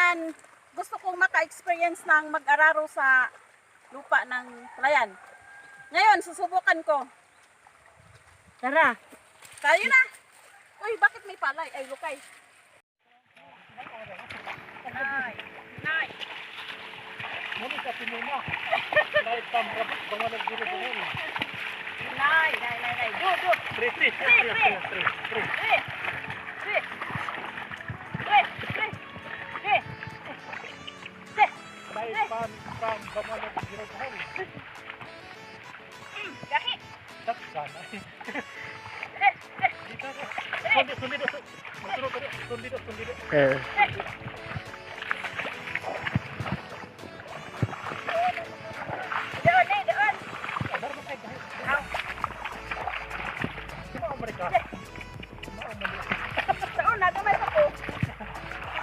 Yan, gusto kong maka-experience ng mag-araro sa lupa ng palayan. Ngayon, susubukan ko. Tara. Tayo na! Uy, bakit may palay? Ay, lukay. Nay, nay. Muna sa pinuma. Light pam bangalag dito sa huli. Nay, nay, nay, nay. Do, do. Tre, tre, tre, tre, tre, tre. Tre. Tre. Tre, tre. Tre. Tre. Light pam pam bangalag dito sa huli. Gahi. Sana. Tre, tre. Dito. Sundi, sundi, sundi, sundi, sundi. Eh, Doon, eh, doon. Amerika. Doon, nagamay pa ko.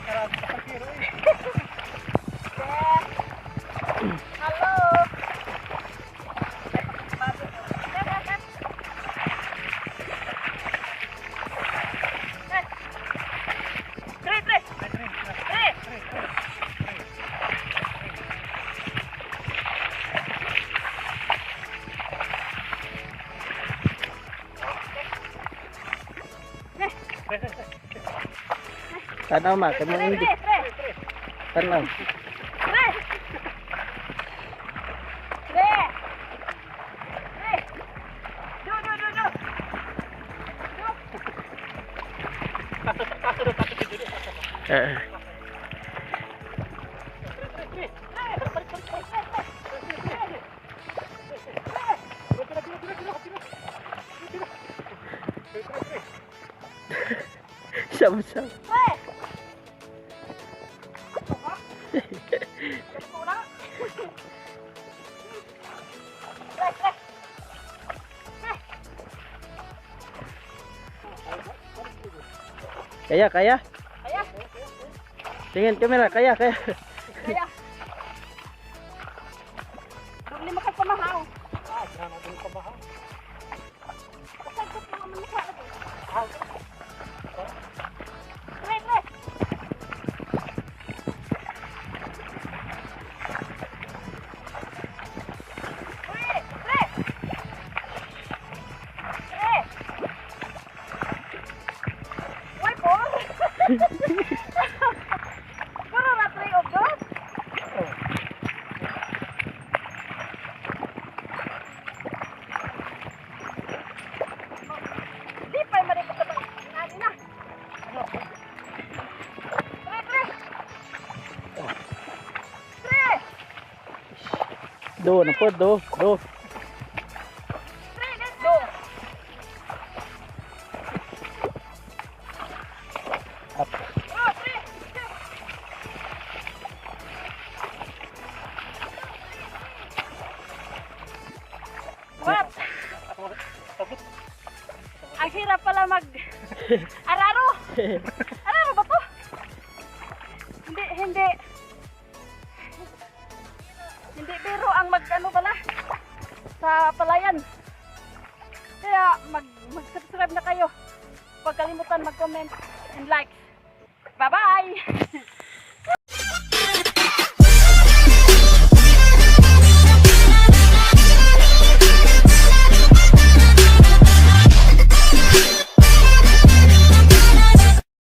Karami sa kiro eh. Yeah. Hello. Tre, tre. Tre, tre, Tre. tre, tre. Tre. Tre, tre, tre. Tanaw ma, kamo Tre, hindi. tre, tre. Tanaw. Tre. Tre. Tre. Do, do, do, do. Do. Kaso, kaso, kaso, kaso, kaso. Eh. Sam-sam. Tre. Tre, tre. Kaya, kaya. Kaya, Tingin kamera, kaya, kaya. kaya. Doble makapamahaw. Ah, grabe pa ba? Kasagkot mga manikha. Tre, tre. Tre, tre. Tre. Uy, po. Puro na tre og dos. Lipay man rin ka ani na. Tre, tre. Tre. Do na po, do, do. Tre, do. Up. Oh, tre. What? Ang hirap pala mag araro. Araro ba to? Hindi, hindi. Hindi biro ang mag ano pala sa palayan. Kaya mag-subscribe na kayo. Huwag kalimutan mag-comment and like. Bye-bye!